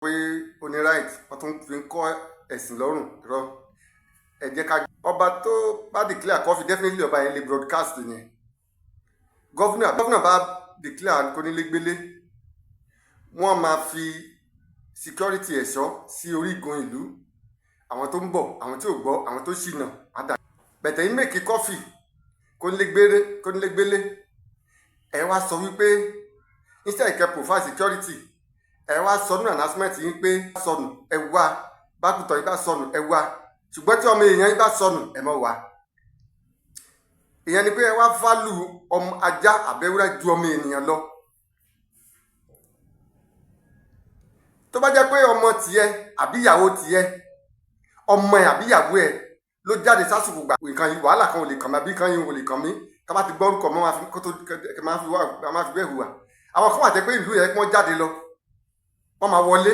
Pé ó ní right, wọ́n tún fi ń kọ́ ẹ̀sìn lọ́rùn rọ. Ẹ jẹ́ ká ọba tó bá declare curfew, definitely ọba yẹn lè broadcast yẹn. Governor bá declare kónílégbélé, wọ́n máa fi security, ẹ̀ṣọ́ sí orígun ìlú, àwọn tó ń bọ̀, àwọn tí ò gbọ́, àwọn tó ṣìnà àdá bẹ̀tẹ̀ yín make curfew kónílégbélé kónílégbélé. Ẹ wá sọ wípé instead kẹ́ provide security, ẹ wá sọ nínú announcement yín pé sọnù, ẹ wá bákùtọ̀ yín bá sọnù, ẹ wá. Ṣùgbọ́n tí ọmọ èèyàn yín bá sọnù, ẹ mọ̀ wá. Ìyẹn ni pé ẹ wá value ọmọ ajá àbẹ́wúrẹ́ ju ọmọ ènìyàn lọ. Tó bá jẹ́ pé ọmọ tiẹ̀ àbí ìyàwó tiẹ̀, ọmọ ẹ̀ àbí ìyàwó ẹ̀ ló jáde sásìkò gbà nǹkan yìí, wàhálà kan ò lè kàn mí àbí nǹkan yìí ò lè kàn mí. Ká bá ti gbọ́ orúkọ mọ́, máa fi kó tó máa fi wá, máa fi bẹ́ẹ̀ hùwà. Àwọn kan wà tẹ́ pé ìlú yẹn, kí wọ́n jáde lọ, wọ́n máa wọlé.